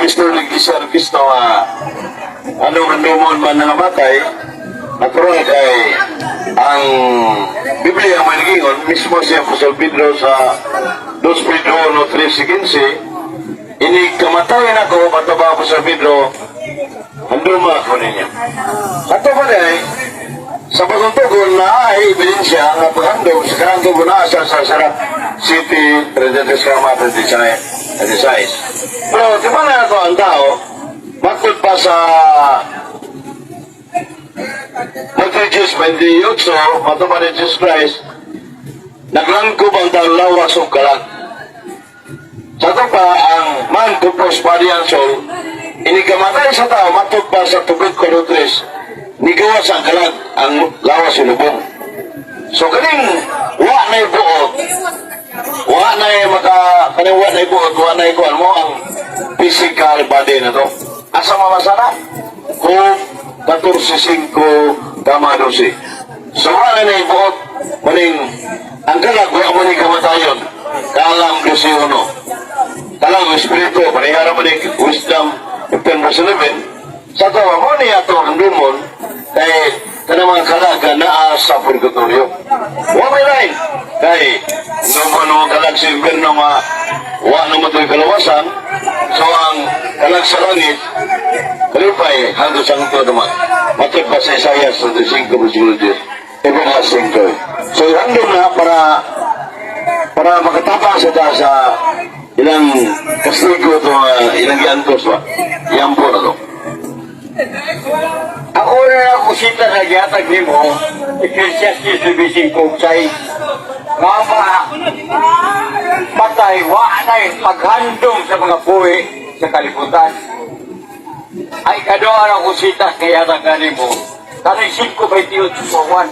mister ng Iglesia ng Cristo, ano handumon man nangamatay, natural kay ang Biblia may nagingon, mismo si Apostol Pedro sa 2 Pedro 1:3-15, "Ini kamatayan ako," mataba Apostol Pedro, "handuma ako ninyo." Ato pa na sa pagtuntugon na ay ebidensya nga paghandom sa karang tugon na sa Sirach 7, 33, 36. Pero di ba na ito ang tao, matod pa sa Matthew 28, matod pa ni Jesus Christ, naglangkob ang taong lawas o kalag. Sa ito pa, ang man compose body and soul, inikamatay sa tao, matod pa sa Tobit 4:3, nigawas ang kalag, ang lawas sinubong. So kaning wa na buot, wa na maka, kaning wa na buot, wa na kuan mo ang physical body na to. Asa mabasa na? Job 14:5 kama 12. So wa na buot, maning ang kalag, wa mo ni kamatayon. Kalang 12:1. Kalang espiritu, panihara mo ni Wisdom 15 verse 11. Sa to, mo ni ato ang dumon, kay kanang mga kalaga naa sa purgatorio. Wa may lain. Kay, nung mo kalag sa impyerno nga, wa naman ito'y kalawasan, so ang kalag sa langit, kalipay, hanggang sa ito naman. Matod pa sa Isaiah 35 versikulo 10, everlasting joy. So, handom na para makatapang sa ilang kastigo to, ilang giantos ba? Yan po na to. Ako na ako sita sa gihatag nimo, Ecclesiastes 9:6. Nga mga patay, wa na'y paghandom sa mga buhi sa kalibutan. Ay kaduha ako sita sa gihatag nimo. Kanang 5:28.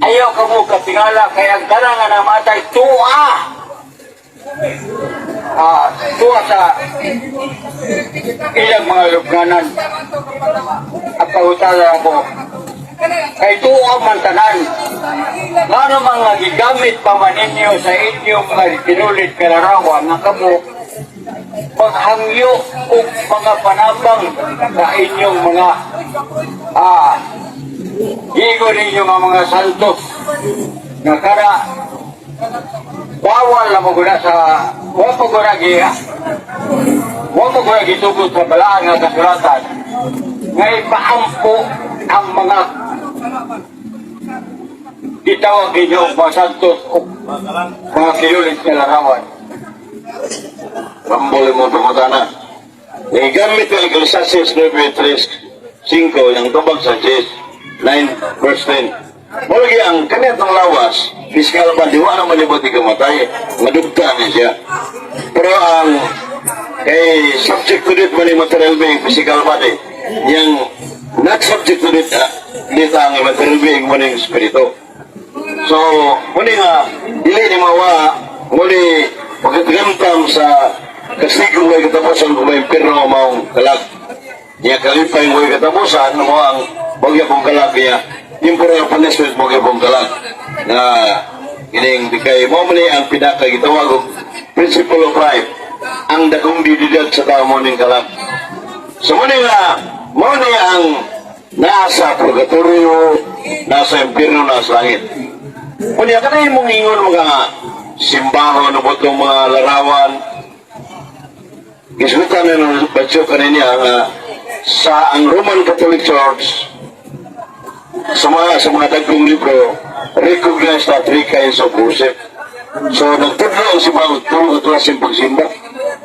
Ayaw ka mo katingala kay ang tanan nga namatay tuwa. Tuwa sa ilang mga lubnganan at pangutana ako kay tuwa man tanan, ngano mga gigamit pa man ninyo sa inyong mga kinulit kalarawan nga kamo paghangyo og mga panabang sa inyong mga gigo ninyo nga mga santos nga kada bawal na mo guna sa wa mo guna gitugot sa balaan nga kasulatan nga ipaampo ang mga gitawag ninyo og mga santos o mga kinulit nga larawan? Rambol mo pangutana. Gigamit ko Ecclesiastes 9:3-5 yung tubag sa 10, 9 verse 10. Mao ang kanitong lawas, physical ba, di wa naman libot kamatay, madugta ni siya. Pero ang kay subject to death man yung material being, physical body, yung not subject to death, death ang material being mo yung spirito. So, muni nga, dili ni mawa, muni pagkagamtam sa kastigo may katapusan kung may impirno maong kalag. Niya kalipay mo katapusan, mo ang bagya pong kalag niya, temporal punishment mo pong kalag. Na kining di kay mo ni ang pinaka gitawag og principle of life, ang dakong dididad sa tao mo ning kalag. So mo ni nga, mo ni ang nasa purgatorio, nasa impyerno, nasa langit. Kunya kanay mong ingon mga simbahon na botong mga larawan. Gisgutan na ng batyo kanina nga sa ang Roman Catholic Church sa mga dagkong libro recognize the three kinds of worship. So nagtudlo ang simbahon tulo ka klaseng pagsimba.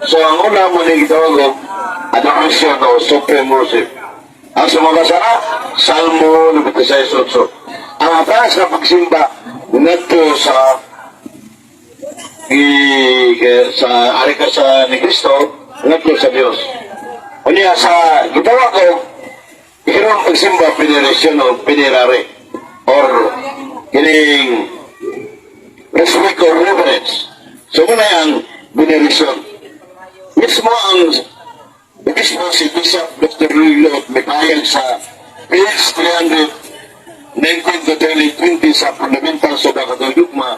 So ang una mo ni gitawag og adoration o supreme worship. Ang sumabasa na, Salmo 96:8. Ang mataas na pagsimba ngadto sa ari ka sa ni Kristo ngadto sa Dios. Unya sa gitawag og ikalawang pagsimba, veneration o venerare or kining respect or reverence. So muna ang veneration. Mismo ang mismo si Bishop Dr. Lilo may sa page 319 to 20 sa Fundamentals of the Catholic Dogma,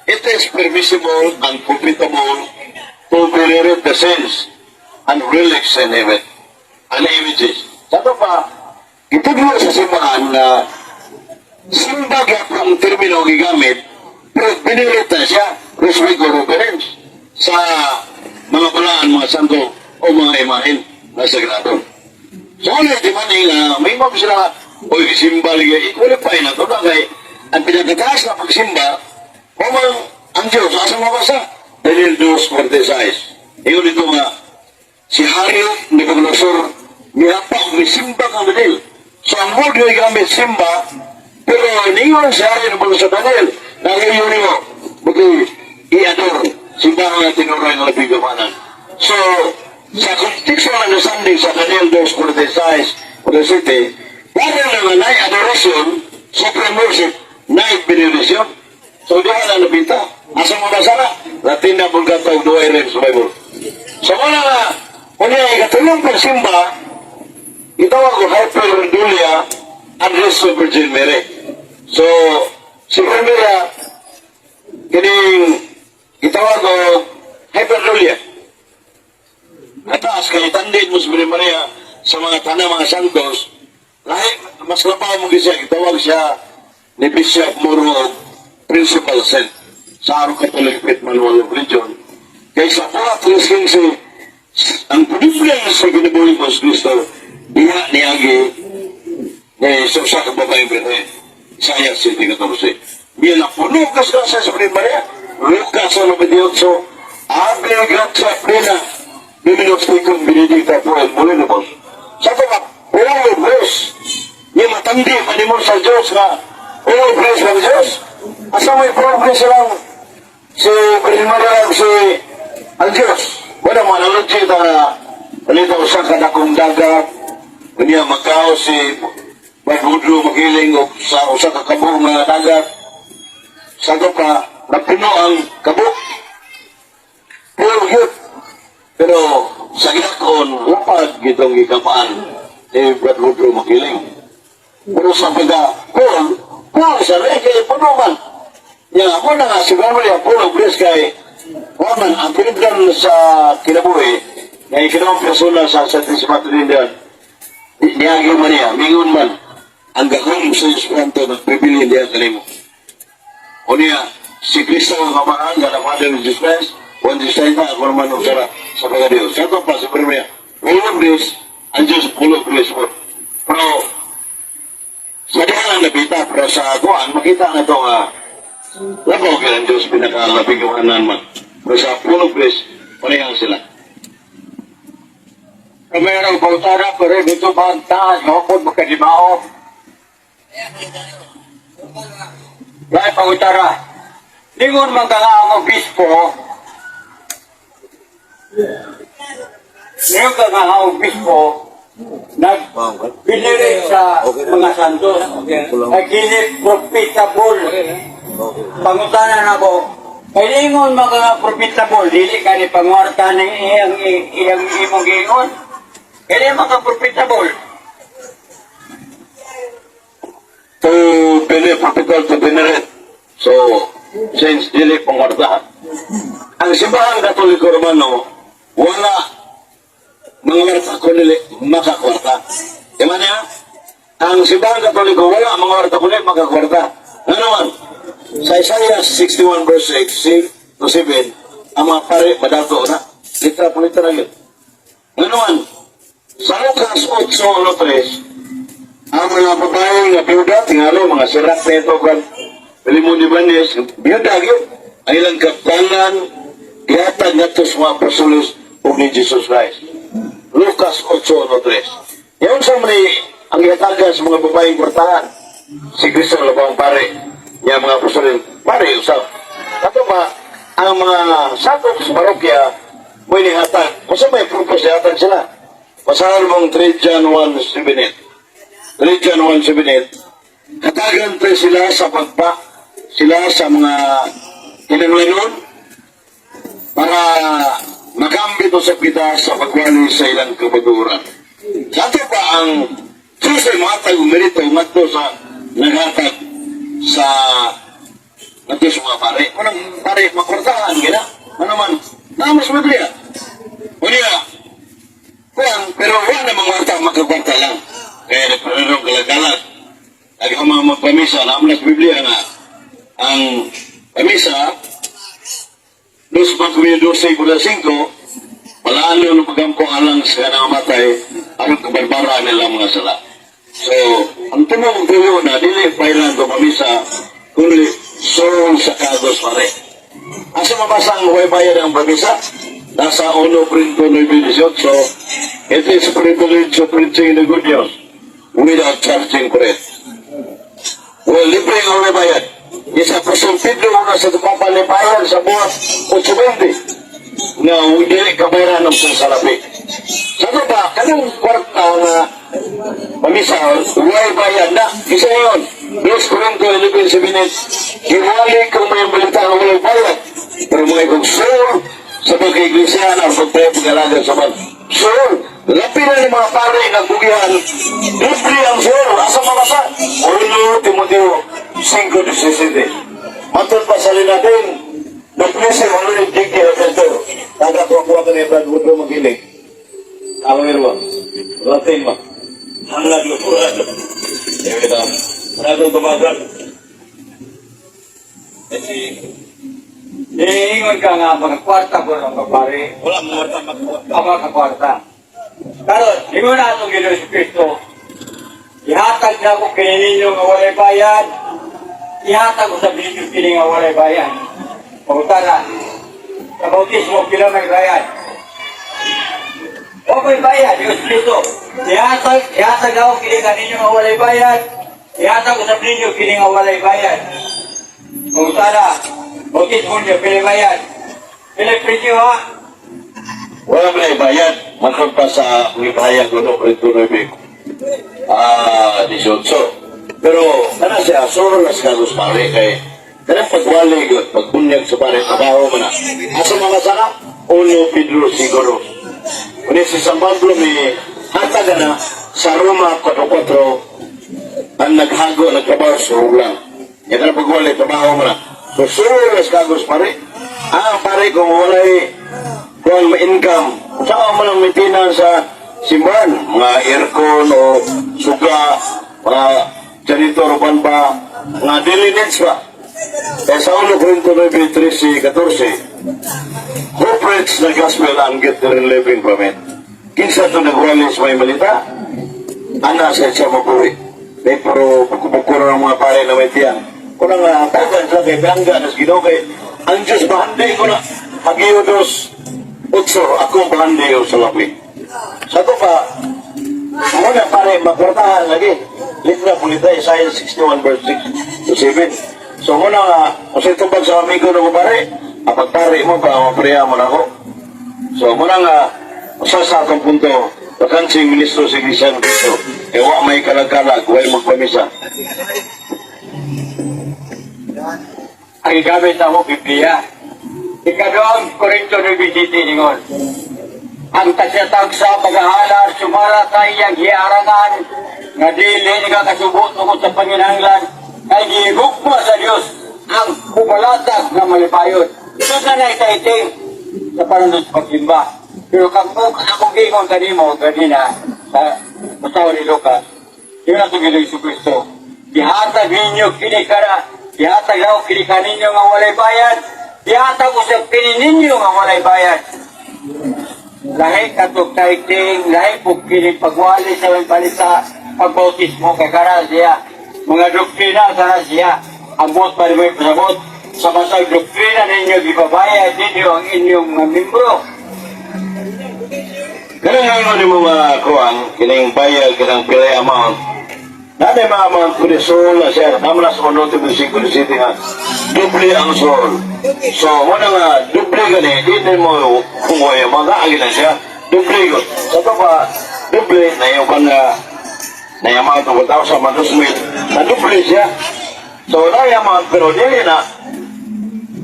it is permissible and profitable to venerate the saints. and relics in heaven and images. Sa ato pa, gitudlo sa simbahan na simba gyapon termino gigamit, pero venerate na siya, respect or reverence sa mga balaan, mga santo o mga imahen na sagrado. So, ulit, di man nga, may mga sila, "Uy, simba liga," i-qualify na ito na kay ang pinakataas na pagsimba, humang ang Diyos, asa mabasa? Daniel 2:46. Ingon dito nga, si Hari Nebuchadnezzar, mihapa og misimba kang Daniel. So, ang word nga gamit simba, pero ningon si Hari Nebuchadnezzar, "Daniel, nangayo nimo, buti i-adore, simbahan nga tinuray ng labing gamanan." So, sa contextual understanding sa Daniel 2:46, 47, wala na nga naay adoration, supreme worship, naay veneration. So, di na nabita. Asa mo ba sana? Latina Vulgata ug Douay Rheims Bible. So, muna nga, kunya ikatulong pagsimba, itawag ko hyperdulia and rest of Virgin Mary. So, si Virgin Mary, kining itawag ko hyperdulia. Kataas kay tandin mo si Virgin Maria sa mga tanang mga santos, lahi, mas labaw mo siya, itawag siya ni Bishop Muro og principal saint sa Araw Catholic Faith Manual of Religion. Kay sa 4.3.15, ang panimplang sa kinabuhi mo sa Kristo, diha niagi ni sa usa ka babaeng birhen. Isaiah 7:14. Biya na puno ka sa Virgin Maria. Lucas 1:28, "Ave gratia plena, Dominus tecum, benedicta tu in mulieribus." Sa ito nga, full of grace. Niya matandi manimo sa Diyos nga, full of grace ng Diyos. Asa may full of grace lang si Virgin Maria ug si ang Diyos? Wala mo analogy ta palito usa ka dakong dagat, unya magkaos si Barbudo Makiling og sa usa ka kabo nga dagat. Sa ato pa, napuno ang kabo. Full gyud. Pero sa gilakon, lapad gitong gikapaan ni Brad Woodrow Makiling. Pero sa pagka full, full sa rin, kay puno man. Ya, ako na nga, siguro niya, full of grace kay wa man ang tinignan sa kinabuhi, na ikinawang persona sa Santissima Trinidad, niagi man niya, mingon man, ang gahom sa Espiritu nagpibili diya kanimo. O niya, si Kristo ang Amahan, God the Father of Jesus Christ, one Jesus Christ na, ako naman ang sara sa pagka-Diyos. Sa ito pa, si niya, full of grace, ang Diyos full of grace po. Pero, sa diha lang nabita, pero sa kuan, makita na ito nga, labaw kay ang Diyos pinakalabing kawanan man. Pero sa full of grace, parehang sila. Kung mayroong pautara, pero dito ba ang taas, hukod, magkadimao. Lahat pangutara. Lingon man ka nga ang obispo, lingon ka nga ang obispo, nag-venerate sa mga santos. Ay kini profitable. Pangutana na ko, kay lingon man ka nga profitable, dili ka ni pangwarta ng iyang imong giingon. Kaya man ka profitable. To believe, profitable to venerate. So, since dili pangwarta, ang Simbahang Katoliko Romano, wala mangwarta kundi makakwarta. Di ba niya? Ang Simbahang Katoliko, wala mangwarta kundi makakwarta. Ano naman? Sa Isaiah 61 verse 6 to 7, ang mga pare, madato na. Litra po litra yun. Ano naman? Sa Lucas 8:3, ang mga babae nga biyuda, tingalo, mga sirak na ito, kan, Pilimon ni Banes, biyuda yun. Ang ilang kaptangan, gihatag ngadto sa mga apostoles ug ni Jesus Christ. Lucas 8:3. Yan sa mga ang gihatagan sa mga babaeng kwartahan. Si Kristo labang pare, niya mga apostoles, pare usab. Kato ba, ang mga sakop sa parokya, mo nihatag. Kung sa may purpose nihatag sila. Basahan mong 3 John 1:7. 3 John 1:7. Hatagan pre sila sa pagpa, sila sa mga kinanglanon para makambit usab kita sa pagwali sa ilang kamatuoran. Sa ato pa ang Diyos ay mohatag og merito ngadto sa naghatag sa ngadto sa mga pare. Unang pare, makwartahan gina. Ano man, namas Biblia. Unya, Kuan, pero wala na mga kwarta, magkakwarta lang. Kaya nagpararong kalagalag. Ang mga magpamisa, naman sa Biblia nga, ang pamisa, dos pa kami 12:5, palaan ng pagampo alang sa kanang matay, aron kabarbara nila mga sala. So, ang tumong tuyo na, dili pailan ko pamisa, kundi soul sa kagos pare. Asa mabasa ang way bayad ang pamisa? Nasa 1 Corinto 9:18, "It is privilege of preaching the good news without charging for it." Well, libre ang way bayad. Isa Apostol Pedro una sa papalipayan sa buhat 8:20 nga dili kabayaran ng salapi. Sa ito ba, kanang kwarta nga pamisa, way bayad na. Isa yun, 2 Corinto 11:7, "Giwali kung may balita nga walay bayad, pero mga ikong soul sa mga iglesia ang pagpaya pag-alaga sa man." Soul, lapi na ng mga pare nga gugihan, libre ang soul. Asa mabasa? 1 Timoteo 5:17. Matod pa sa natin, Nagplese mo rin J.K. Hotel. Taga ko ako ka ni Brad Woodrow magilig. Tawag ba? Latin ba? Hangad lupuran. Eh, ito. Maraming tumagal. Eh, si Iingon ka nga mga kwarta ko ng pare. Wala mo warta magkwarta. Ang mga kwarta. Karon, ingon na atong Ginoo si Kristo. Ihatag na ko kini ninyo nga walay bayad. Ihatag ko sa ninyo kini nga walay bayad. Pangutana, sa bautismo, pila may bayad? O may bayad, Diyos Kristo. Ihatag ako kini kaninyo nga walay bayad. Ihatag ko sa ninyo kini nga walay bayad. Pangutana, bautismo niyo, pila bayad? Pila presyo ha? Wala mo na ibayad. Matod pa sa ipahayag ko no, Corinto 9 18. Pero, kana siya, solo na sa kagos pare, kay kanang pagwali yun, pagbunyag sa pare, trabaho mo na. Asa mga sana? 1 Pedro siguro. Kung si San Pablo may hatag na sa Roma 4.4, ang naghago, nagtrabaho sa ulang. Yan ka na pagwali, trabaho mo na. So, solo na sa kagos pare. Ang pare, kung walay kung may income, saka mo lang maintenance sa simbahan, mga aircon o suga, mga janitor o pan ba, mga daily needs ba. Kaya sa 1 Corinto 9, 13, 14, "Who preach the gospel and get their living from it?" Kinsa ito nagwali sa may balita? Ana sa siya mabuhi. May pero pagkupukuro ng mga pare na may tiyan. Kung nga, tagan sa kay Bangga, nas Ginoo kay, ang Diyos bahandi ko na, Hageo 2:8, ako bahandi ko sa lapi. Sa ito pa, muna pare, makwartahan lagi. Litra pulita, Isaiah 61 verse 6 to 7. So muna nga, kung sa itong sa amigo ng pare, apag pare mo pa, mapreha mo na ako. So muna nga, usa sa akong punto, bakansing ministro sa Iglesia ng Cristo, e wa may kalag-kalag, way magpamisa. Ang gigamit ako, Biblia. Ikaduhang Korinto 9 ningon. Ang tagsatagsa paghahalar sumara sa iyang hiarangan nga dili nakakasubo tungod sa panginahanglan kay gihigugma sa Dios ang humalatag nga malipayon. So na na tithing sa panunod sa pagsimba. Pero kung akong giingon kanimo ganina sa Matao ni Lucas, yun ang Ginoo Hesus Kristo. Gihatag ninyo kini kara, gihatag daw kini kaninyo nga walay bayad, gihatag usab kini ninyo nga walay bayad. Lahi katong tithing, lahi po kini pagwali sa may balita, pagbautismo kay kara siya. Mga doktrina sana siya. Ang buot pa rin mo pasabot. Sa matag doktrina ninyo, gibabayad ninyo ang inyong mga membro. Ganun nga ni mga kuang, kining bayag, kinang pilay amount. Nanay mga amount ko ni soul na siya, naman na sa 1 5 city nga, doble ang soul. So, muna nga, doble gani, di na mo kung wala, mga na siya, doble yun. Sa ito pa, doble, na yung kan nga, na yung amount of 1,000, mga 2,000, na doble siya. So, na yung amount, pero dili na,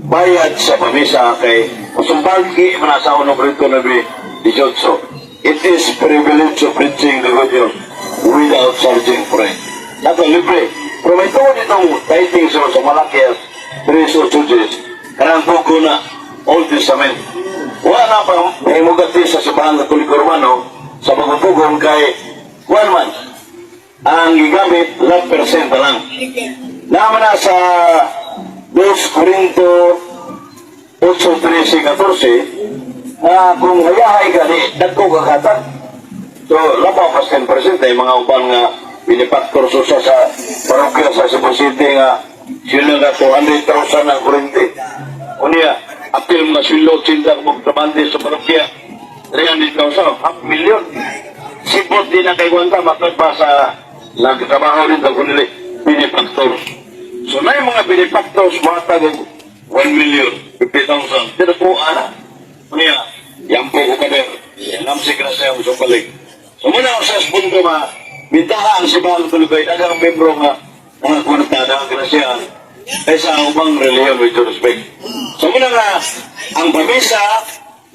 bayad sa pamisa kay usumbagi man sa 1 Corinto 9:18. "It is privilege of preaching the good news without charging for it." Dato libre. Pero may tungod itong tithing sa Malakias 3:8, kanang buko na Old Testament. Wala na pa mahimugati sa Simbahan Katoliko Romano. Sa pagpugon kay kuan man ang gigamit, love percent na lang. Naman na sa 2 Corinto 8, 13, 14 na kung hayahay ka di, dagko ka katag. So, labaw pas 10% ay mga uban nga benefactor sa parokya sa Cebu City nga sila nga 200,000 ang kurente. Unya, apil mga sweldo, 80 ka trabante sa parokya, 300,000, half million. Sipot din ang kay Gwanta, matod pa sa nagtrabaho rin daw kunili, benefactor. So, na yung mga benefactors, matag og 1 million, 50,000. Pero po, ana, unya, yan po ko kader. Namsik na siya ang supalig. So muna ako sa punto ma, bintaha ang simbahan tuloy kay daghang membro nga mga kwarta, daghang grasyahan kaysa ang ubang relihiyon, with due respect. So muna nga, ang pamisa,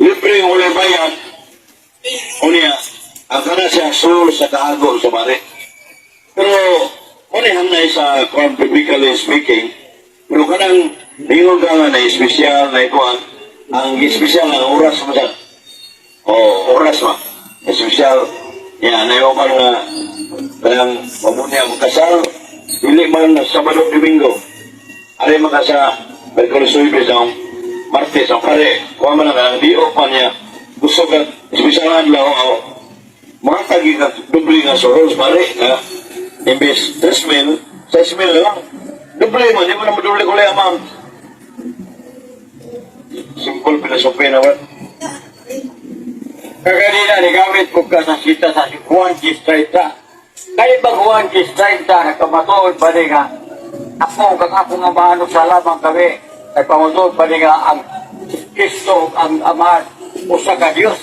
libre ang walay bayad, unya, ang kana siya sul sa kaago sa pare. Pero, muna hanay sa kwan, biblically speaking, pero kanang ningon ka nga na espesyal na ikuan, ang espesyal ang oras mo sa. Oh, oras ma. Espesyal, yan, na yung nga, kanang mamunya ang kasal, dili man na Sabado, Domingo. Ari man ka sa Merkulis, Huwebes, ang Martes, ang pare, kuha man lang ang dio pa niya. Gusto ka, espesyal nga adlaw, oh, mga tagi ka, doble nga soros, pare, nga, imbes 3 mil, 6 mil lang. Doble man, di mo na madoble ko lang, ma'am. Simple philosophy na ba? Kaganina, nigamit ko ka sa sita sa si Juan 10:30. Kaya ba Juan 10:30, nagkamatuod ba ni nga, ako, kag ako nga mahanok sa lamang kami, nagpamatuod ba ni nga ang Kristo, ang Amahan, usa ka Diyos?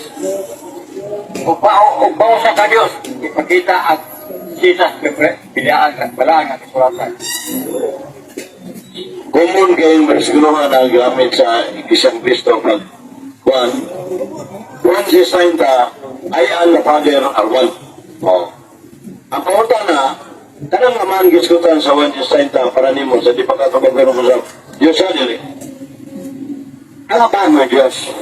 O pa usa ka Diyos, ipakita ang sita sa binaan at balaan ang kasulatan. Common kayong bersikulo nga nagamit sa isang Kristo pag Juan Juan 10:30, "I and the Father are one." Oh. Ang panguta na, kanang naman gisgutan sa Juan 10:30 para nimo sa di pa katubag mo sa Diyos sa dili. Ang Amahan ng Diyos.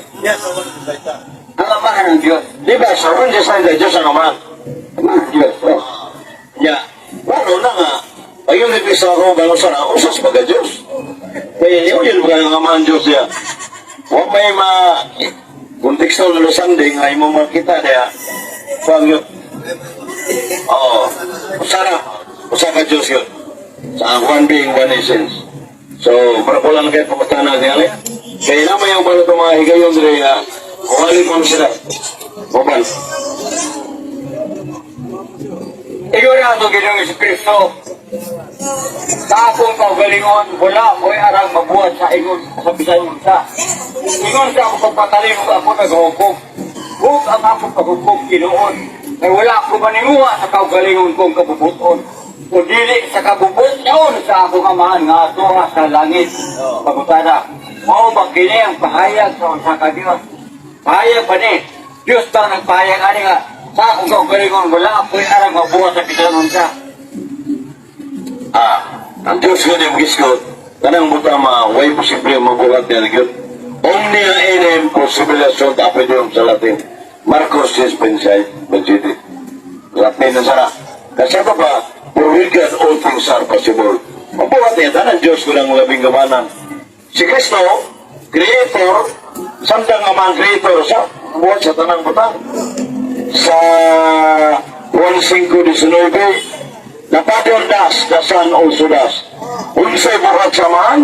Ang Amahan ng Diyos. Di ba sa Juan 10:30, Diyos ang Ama? Amahan ng Diyos. Oh. Ya, klaro na nga, pag yung Kristo ako, gano'n sana, usas baga Diyos. Kaya yun yun ba ang Ama ng Diyos niya? Huwag may ma konteksto na Sunday nga imo makita niya. Pag yun. Oo. Usa na. Usa ka Diyos yun. Sa one being, one essence. So, para ko lang kayo pamutana niya. Kaya naman yung pala itong mga higayon dire nga, kuwali mo sila. Uban. Ingon na ato Ginoong Kristo, "Sa akong kaugalingon, wala ko'y arang mabuhat sa ingon sa bisan unsa. Ingon sa akong pagpatalino, ako naghukom. Ug ang akong paghukom tinuod. Kay wala ako maninguha sa kaugalingon kong kabubuton, o dili sa kabubuton sa akong Amahan nga atuha sa langit." Pangutana, mao ba kini ang pahayag sa usa ka Dios? Pahayag ba ni? Diyos ba ang nagpahayag ani nga sa akong kaugalingon wala ako'y arang mabuhat sa bisan unsa? Ah, ang Diyos ko niyang gisgot, kanang buta ma, way posible mabuhat niya gyud. Omnia enim possibilia sunt apud Deum sa Latin. Marcos 6:27. Latin na sana. Kasi pa ba, for with God all things are possible. Mabuhat niya, tanan Diyos ko lang labing gamanan. Si Kristo, Creator, samtang ang mga Creator sa buhat sa tanang butang. Sa 1.5.19, "The Father does, the Son also does." Unsay buhat sa Amahan,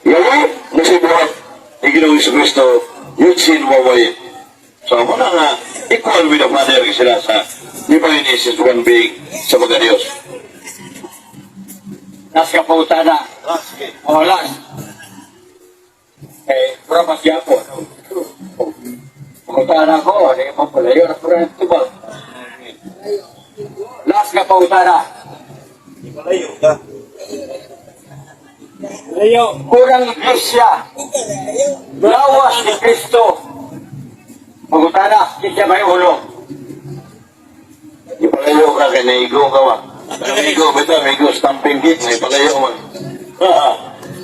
yawi, unsay buhat ni Ginoong Kristo, yutsin waway. So, ako na nga, equal with the Father sila sa divine essence, one being sa mga Diyos. Last ka pangutana. O, last. Eh, pura mas yapo. Pangutana ko, di pa pala yun. Ako rin ito ba? Last ka pangutana. Malayo ka. Layo. Kurang iglesia. Lawas ni Kristo. Pangutana, kinsa may ulo? Ipalayo ka kay naigo ka ba? Naigo, bitaw, naigo, stamping kick, may palayo man.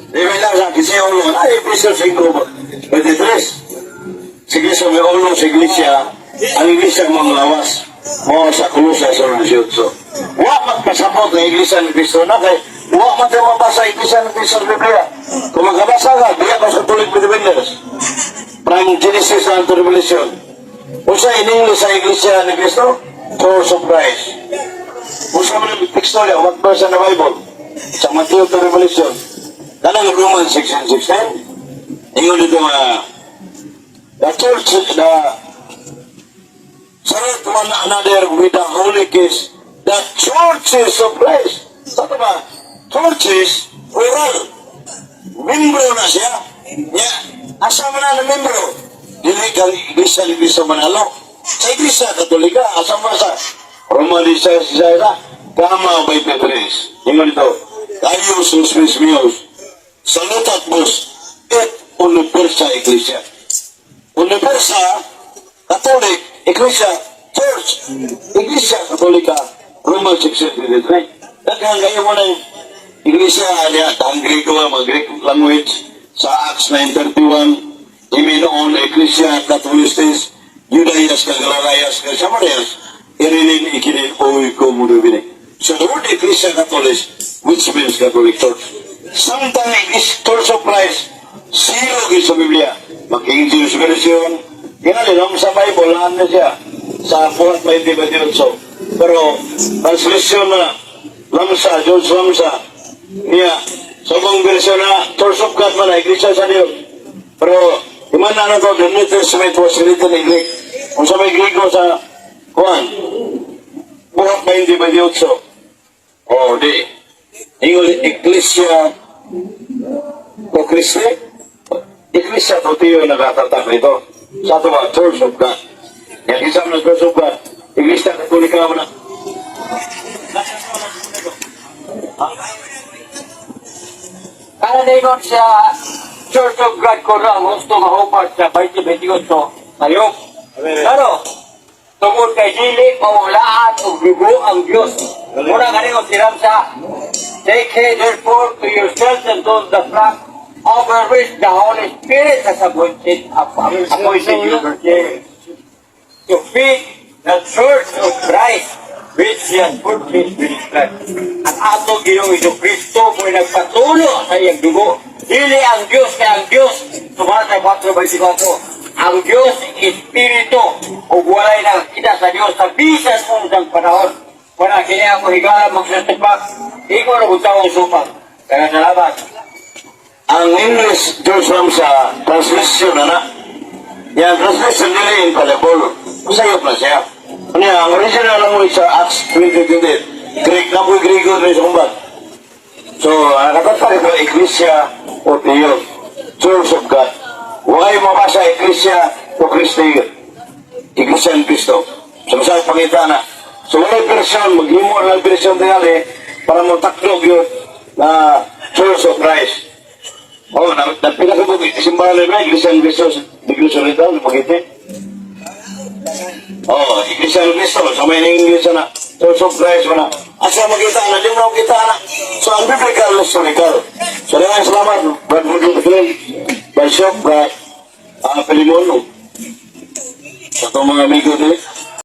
Di ba lang sa kasi ulo, ay, Efesios 5, 23. Sige sa may ulo sa iglesia, Ang iglesia mga lawas mo sa Colosas 1:18. Wa magpasabot ng Iglesia ni Cristo na kay wa man tayo mabasa Iglesia ni Cristo sa Biblia. Kung magkabasa ka, diya ka sa Catholic Defenders. From Genesis unto Revelation. Unsa in English sa Iglesia ni Cristo? Church of Christ. Unsa man ang teksto niya, what verse in the Bible? Sa Matthew to Revelation. Kanang Romans 16:16. Ingon dito nga, the church, the salute one another with the holy kiss, the churches of Christ. Sa ba? Churches, plural. Membro na siya. Ya, asa man na membro? Dili kang Iglesia ni Cristo manalo. Sa Iglesia Katolika, asa man sa Roma 16, Kama 23. Ingon dito, Gaius hospes meus, salutat vos, et universa ecclesia. Universa, Catholic, Iglesia, Church, Iglesia Katolika, Roma 16:23. Daghang kayo mo na yung Iglesia, niya, ang Greco, mga Greek language, sa Acts 9:31, Iminoon, Ecclesia, Catholicis, Judaias, Galilaias, Samarias, Irinin, Ikinin, Oy, Komuno, So the word Ecclesia Catholic, which means Catholic Church. Samtang Iglesia Church of Christ, zero gyud sa Biblia. Mag-King James Version, ginali lang sa Bible, ano siya, sa Buhat 20:28. Pero, translation na, Lamsa, George Lamsa, niya, sa ubang version na, Church of God man, Iglesia sa Dios. Pero, imana na to, the New Testament was written in Greek. Kung sa may Griego sa, Juan, Buhat 20:28. Oh, di. Ingon, Iglesia o Christi, Iglesia to tiyo nakatatak nito. Sa ato ba, Church of God. Yan, isa na Church of God. Iglesia Katolika mo na. Kada ningon sa Church of God ko na ang gusto nga hupad sa 2028 sayop. Pero, tungod kay dili mawalaan og dugo ang Dios. Muna kaningon si Ramsa, "Take heed therefore to yourselves and to the flock over which the Holy Spirit has appointed you overseers, to feed the church of Christ, which He has purchased with His blood." Ang ato Ginoong Hesus Kristo mo'y nagpatulo sa iyang dugo. Dili ang Diyos kay ang Diyos, sumasa 4.24, ang Diyos Espiritu, ug walay nakakita sa Diyos sa bisan unsang panahon. Wala kini ako higala magsasubak, ikaw na kung taong supak. Kaya salamat. Ang English George Ramsa, translation na na. Yan, translation nila infallible. Masayop na siya. Ano yan, ang original language sa Acts 20:28, Greek na po yung Griego rin sa kumbat. So, ang nakatatak ito, Ecclesia o Theos, Church of God. Huwag kayo mabasa Ecclesia o Christi, Iglesia ni Cristo. So, masaya pangita na. So, wala version, maghimo na version tingali para mo taklog yun na Church of Christ. Oh, na pinakabog, simbahan na Iglesia ni Cristo, Iglesia Oriental, Pagiti. Oh, Iglesia ni Cristo, sa may Iglesia na, Church of Christ, wala. Asa makita na, di mo makita na. So, ang biblical, historical. So, daghang salamat, Brad Mundo Brad Bishop, Brad Pilimon, sa itong mga amigo din.